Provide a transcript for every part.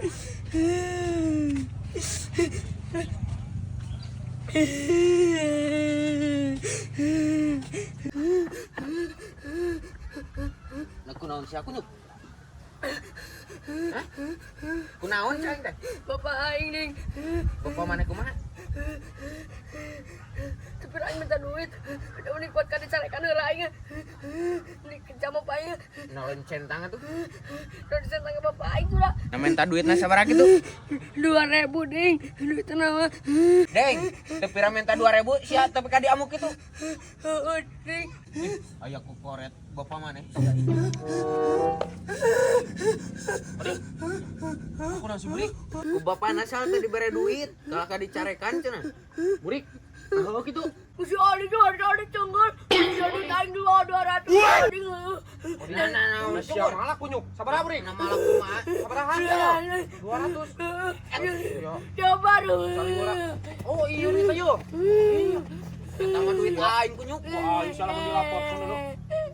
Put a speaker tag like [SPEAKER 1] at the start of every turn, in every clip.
[SPEAKER 1] Nah, kunaon sia kunyuk? Hah? Kunaon cai teh?
[SPEAKER 2] Bapak aing, Ding.
[SPEAKER 1] Bapak mana kumaha?
[SPEAKER 2] Tapi aing minta duit. Udah unik kuat ka dicarekan heula aing. Ini kejam apa aing.
[SPEAKER 1] Nah, lain centang atuh.
[SPEAKER 2] Udah dicentang ke bapak aing sudah.
[SPEAKER 1] Nah, minta duitna sabaraha kitu?
[SPEAKER 2] 2.000, Ding. Duit nama.
[SPEAKER 1] Deng, teu pira minta 2000 sia tapi ka diamuk kitu.
[SPEAKER 2] Heeh, Ding.
[SPEAKER 1] Ih, aya ku koret bapak mana?
[SPEAKER 3] Aku nasi burik.
[SPEAKER 1] Ku bapak nasal teh dibere duit, kalah ka dicarekan cenah.
[SPEAKER 3] Burik. Nah, heuh kitu.
[SPEAKER 2] Si Adi tuh ada ada cengger. Si Adi aing 200, Ding.
[SPEAKER 1] Nah, nah, nah,
[SPEAKER 3] Sia malah kunyuk. Sabaraha burik?
[SPEAKER 1] Nah, malah kumaha?
[SPEAKER 3] Sabaraha? 200.
[SPEAKER 2] Coba dulu.
[SPEAKER 3] Oh, iya nih teh yo.
[SPEAKER 1] Eta mah duit aing kunyuk.
[SPEAKER 3] Wah, sia lamun dilaporkeun dulu.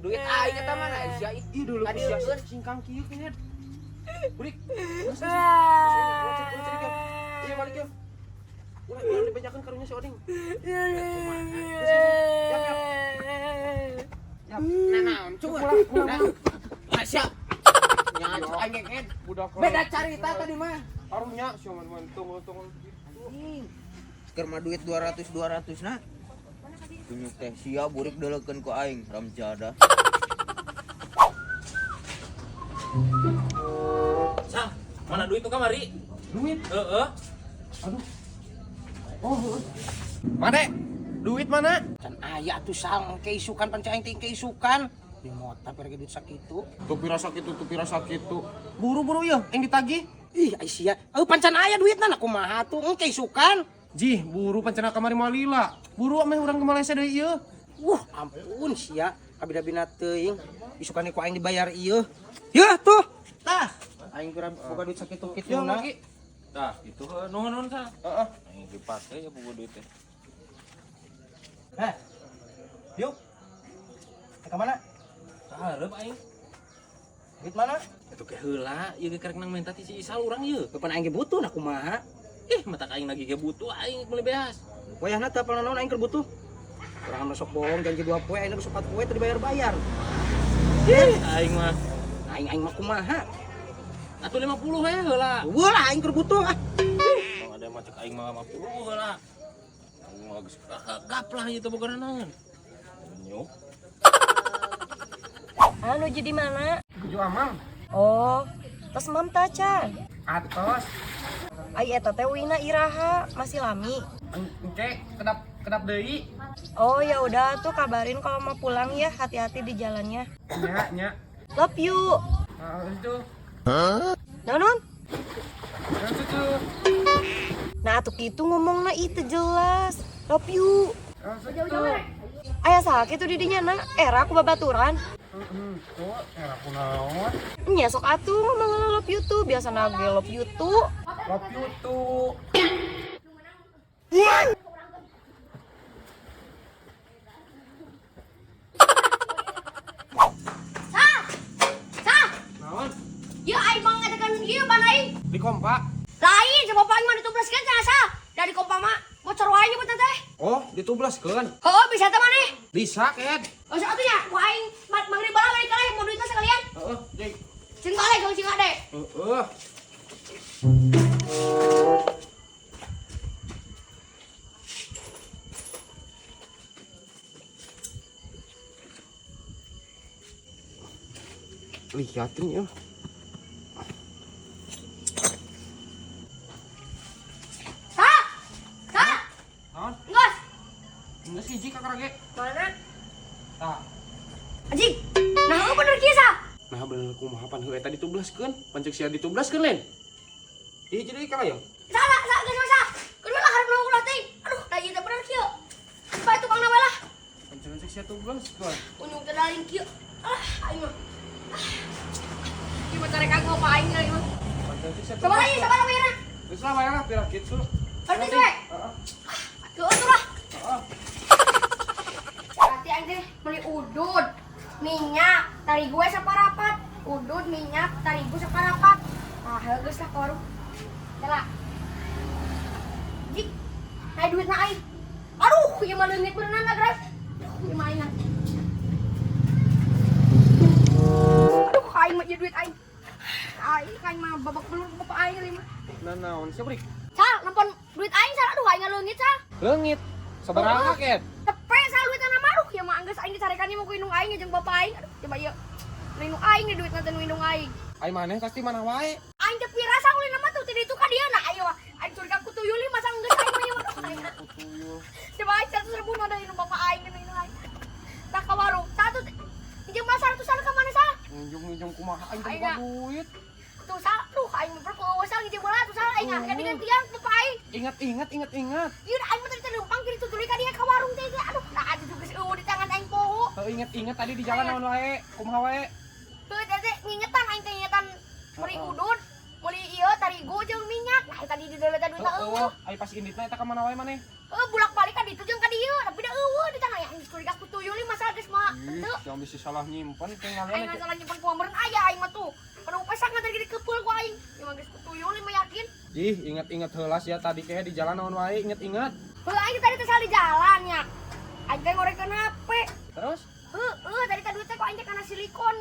[SPEAKER 1] Duit aing eta mana sia ih.
[SPEAKER 3] Ih dulu
[SPEAKER 1] Tadi
[SPEAKER 3] sia
[SPEAKER 1] eueun.
[SPEAKER 3] singkang kieu kehed. Burik. Iya balik yo. Ulah ulah dibejakeun karunya si Oding. Yap.
[SPEAKER 1] Nah, naon cukur.
[SPEAKER 3] Pulang, pulang.
[SPEAKER 1] Nah, sia. Nya cek aing ge.
[SPEAKER 3] Budak
[SPEAKER 1] Beda carita tadi mah.
[SPEAKER 3] Karunya sia mah tunggu-tunggu.
[SPEAKER 1] Keur mah duit 200 200 nah. Kunyuk teh sia burik deulekeun ku aing ramjada.
[SPEAKER 4] Sah, mana duit tuh kamari?
[SPEAKER 3] Duit.
[SPEAKER 4] Heeh.
[SPEAKER 3] Aduh. Oh, heuh. Mana? Duit mana?
[SPEAKER 5] Can aya tuh sang keisukan pan aing teh keisukan. Di mota pergi duit sakitu.
[SPEAKER 3] Tuh pira sakitu, tuh pira sakitu. Buru-buru ya, yang ditagih.
[SPEAKER 5] Ih, ai sia. Eueuh pancan aya duitna na kumaha tuh engke isukan.
[SPEAKER 3] Jih, buru pancana kamari malila. Buru ameh urang ke Malaysia deui ieu.
[SPEAKER 5] Wuh, ampun sia. Kabida-bina teuing. Isukan ku aing dibayar ieu. Yeuh tuh. Tah, aing pira boga duit sakitu-kitu
[SPEAKER 3] Yo
[SPEAKER 5] na.
[SPEAKER 3] lagi.
[SPEAKER 4] Tah, itu heuh, nuhun nuhun sah.
[SPEAKER 3] Heeh.
[SPEAKER 4] Aing dipake ya boga duit teh.
[SPEAKER 5] Heh. Yuk. Ka mana?
[SPEAKER 4] Sahareup aing.
[SPEAKER 5] Duit mana?
[SPEAKER 4] Itu ke heula, ieu ge karek nang menta ti si Isal urang ieu.
[SPEAKER 5] Kapan aing ge butuh na kumaha?
[SPEAKER 4] Ih, mata aing lagi ge butuh aing meuli beas.
[SPEAKER 5] Wayahna teh apal naon aing keur butuh. Urang mah sok bohong janji 2 poe aing geus 4 poe teu dibayar-bayar.
[SPEAKER 4] Ih, aing mah.
[SPEAKER 5] Aing aing mah kumaha?
[SPEAKER 4] Atuh 50 we heula.
[SPEAKER 5] Eueuh lah aing keur butuh ah.
[SPEAKER 4] Bang ada mah cek aing mah 50 heula. Aing mah geus gaplah ieu teh boga naon. Nyuk.
[SPEAKER 6] Anu jadi mana?
[SPEAKER 3] Tujuh amang.
[SPEAKER 6] Oh, tos mam tacan.
[SPEAKER 3] Atos.
[SPEAKER 6] Ai eta teh wina iraha, masih lami.
[SPEAKER 3] Engke kedap kedap deui.
[SPEAKER 6] Oh ya udah tuh kabarin kalau mau pulang ya, hati-hati di jalannya.
[SPEAKER 3] Nya nya.
[SPEAKER 6] Love you.
[SPEAKER 3] Ah, itu.
[SPEAKER 6] Nanon?
[SPEAKER 3] Itu tuh.
[SPEAKER 6] Nah atuh kitu ngomongna itu jelas. Love you.
[SPEAKER 3] Itu.
[SPEAKER 6] Aya saha kitu di dinya na, era aku babaturan.
[SPEAKER 3] Tuh, era kunaon?
[SPEAKER 6] Nya sok atuh ngomong love you tuh, biasa ge love you tuh.
[SPEAKER 3] Love you tuh.
[SPEAKER 2] Sah. Sah.
[SPEAKER 3] Naon?
[SPEAKER 2] Ya aing mah ngadakan ieu ban aing.
[SPEAKER 3] Di kompa.
[SPEAKER 2] Lain si bapak aing mah ditublaskeun cenah sah. Dari kompa mah bocor wae nyebut teh.
[SPEAKER 3] Oh, ditublaskeun.
[SPEAKER 2] Heeh, bisa teh maneh.
[SPEAKER 3] Bisa, Ken.
[SPEAKER 2] Oh, sok atuh nya, ku aing maghrib bala balik kaleh mau duitna sekalian.
[SPEAKER 3] Heeh, jeng.
[SPEAKER 2] Cing balik kalau cing ade.
[SPEAKER 3] Heeh. Lihatin ya.
[SPEAKER 2] Sah. Sah.
[SPEAKER 3] Naon?
[SPEAKER 2] Enggeus.
[SPEAKER 3] Geus hiji ka karage.
[SPEAKER 2] Mana?
[SPEAKER 3] Tah.
[SPEAKER 2] Anjing. Nah, bener kieu sah.
[SPEAKER 3] Nah bener kumaha pan heuh eta ditublaskeun, pancek sia ditublaskeun lain. Ih jadi kala ya.
[SPEAKER 2] Salah, salah, geus sah. Kudu lah hareup nu ulah teuing. Aduh, da ieu teh bener kieu. Bae tukang we lah.
[SPEAKER 3] Pancek sia tublaskeun.
[SPEAKER 2] Unyung teh daling kieu. Alah, aing mah. Ah. Ieu mah carek aku apa aing ieu mah.
[SPEAKER 3] Pancek sia
[SPEAKER 2] Sabar ieu, sabar bayarna.
[SPEAKER 3] Geus lah bayar lah pira kitu.
[SPEAKER 2] Berarti we.
[SPEAKER 3] Heeh.
[SPEAKER 2] Keueuh tuh lah.
[SPEAKER 3] Heeh.
[SPEAKER 2] Berarti aing teh beli udud, minyak, tarigu we saparapat. Udud, minyak, tarigu saparapat. Ah, geus lah ka warung. Kela. Jik. Hai duit na aing. Aduh, ieu mah leungit beunang na, Graf. Aduh, ieu mah aing. Aduh, aing mah ieu duit aing. Aing aing mah babak belur ku bapak aing lima.
[SPEAKER 3] Nah, naon sih, Brik?
[SPEAKER 2] Sal, nempon duit aing sal, aduh aing leungit sal.
[SPEAKER 3] Leungit. Sabaraha ket?
[SPEAKER 2] Tepe sal duit na mah, aduh ieu mah anggeus aing dicarekan ieu mah ku indung aing jeung bapak aing. Aduh, coba ieu. Nu indung aing nih duitna teh nu indung aing.
[SPEAKER 3] Ai maneh pasti mana wae?
[SPEAKER 2] Aing teh pira sal ulina mah tuh ti ditu ka dieu nah ayo. Aing curiga ku tuyul ieu masa geus aing mah ieu mah. Aduh, aing.
[SPEAKER 3] Tuyul.
[SPEAKER 2] Coba aing 100.000 nu ada indung bapak aing nu indung aing. Tah ka warung. Satu jeung mah 100-an ka mana sal?
[SPEAKER 3] Nginjum-nginjum kumaha aing teh
[SPEAKER 2] Aing
[SPEAKER 3] boga duit.
[SPEAKER 2] Tuh sal, duh aing mah perlu sal nginjem bola tuh sal aing ah ganti tiang bapak aing.
[SPEAKER 3] Ingat ingat ingat ingat.
[SPEAKER 2] Ieu aing mah tadi teh leumpang kiri tutuluy ka dieu ka warung teh. Aduh, nah atuh geus eueuh di tangan aing poho.
[SPEAKER 3] Heuh, ingat ingat tadi di jalan naon wae? Kumaha wae?
[SPEAKER 2] Heuh teh teh ngingetan aing teh ngingetan meuli udud, meuli ieu tarigu jeung minyak. Nah tadi di dalam teh duitna eueuh.
[SPEAKER 3] Heuh, ai pas inditna eta ka mana wae maneh?
[SPEAKER 2] Heuh bulak-balik ka ditu jeung ka dieu, tapi da eueuh di tangan aing curiga ku tuyul ieu masa geus mah henteu.
[SPEAKER 3] Ih, jangan bisa salah nyimpen teh
[SPEAKER 2] Aing
[SPEAKER 3] ngalian
[SPEAKER 2] mah salah nyimpen ku meureun aya aing mah tuh. Penuh pesak nganter gede kepeul ku aing. Ieu mah geus ku tuyul ieu mah yakin.
[SPEAKER 3] Ih, ingat-ingat heula sia tadi kayak di jalan naon wae, inget-inget.
[SPEAKER 2] Heuh aing tadi teh salah di jalan nya. Aing teh ngorekeun HP.
[SPEAKER 3] Terus?
[SPEAKER 2] Heuh, tadi teh duit teh ku aing teh kana silikon.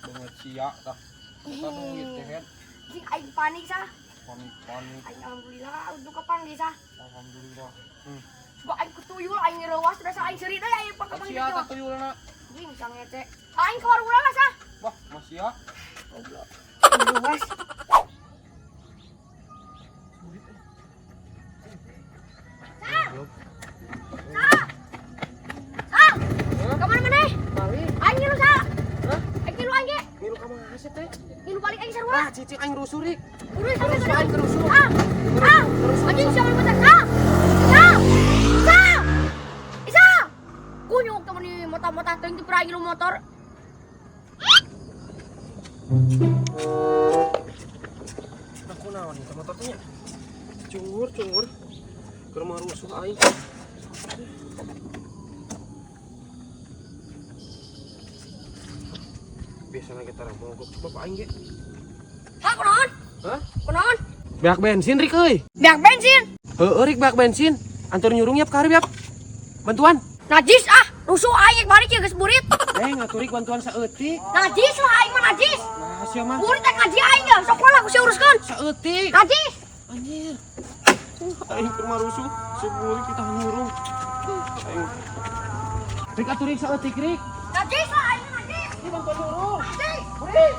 [SPEAKER 3] Banget sia tah. Eta duit teh head.
[SPEAKER 2] Jing aing panik sah.
[SPEAKER 3] Panik-panik.
[SPEAKER 2] Aing alhamdulillah untuk kapan sah.
[SPEAKER 3] Alhamdulillah.
[SPEAKER 2] Gua aing kutuyul aing ngereuwas sudah sah aing seuri deui aing pake
[SPEAKER 3] Sia tah tuyulna.
[SPEAKER 2] Jing bisa ngece. Aing ke warung urang lah sah.
[SPEAKER 3] Wah, masih ya.
[SPEAKER 2] Goblok. Ngereuwas. Sal. Sal. Sal. Ka mana maneh?
[SPEAKER 3] Balik.
[SPEAKER 2] Aing ngilu sal.
[SPEAKER 3] Hah?
[SPEAKER 2] Aing ngilu aing ge.
[SPEAKER 3] Ngilu ka mana sih teh?
[SPEAKER 2] Ngilu balik aing sarua.
[SPEAKER 3] Ah, cicing aing rusuh rik.
[SPEAKER 2] Urus sampe
[SPEAKER 3] Rusuh aing rusuh.
[SPEAKER 2] Ah. Ah. Anjing siapa yang bentar? Sal. Sal. Sal. Isa. Kunyuk temen nih mota-mota teuing teu pernah ngilu motor.
[SPEAKER 3] Aku naon ieu motor teh nya? Cungur, cungur. Keur mah rusuh aing. Biasana kita mogok coba aing ge.
[SPEAKER 2] Hah, kunaon?
[SPEAKER 3] Hah?
[SPEAKER 2] Kunaon?
[SPEAKER 3] Beak bensin rik euy.
[SPEAKER 2] Beak bensin.
[SPEAKER 3] Heueuh rik beak bensin. Antur nyurung yap ka hareup yap. Bantuan.
[SPEAKER 2] Najis ah, rusuh aing balik ya geus burit.
[SPEAKER 3] Eh ngatur rik bantuan saeutik.
[SPEAKER 2] Najis lah aing mah najis.
[SPEAKER 3] Nah, sia mah
[SPEAKER 2] Burit teh ngaji aing ya, sok lah ku sia uruskeun.
[SPEAKER 3] saeutik.
[SPEAKER 2] Najis.
[SPEAKER 3] Anjir. Aing keur mah rusuh, seburit kita nyurung. Aing. Rik atuh rik saeutik rik.
[SPEAKER 2] Najis lah aing mah najis.
[SPEAKER 3] Ini bantuan nyurung.
[SPEAKER 2] Najis.
[SPEAKER 3] Burit.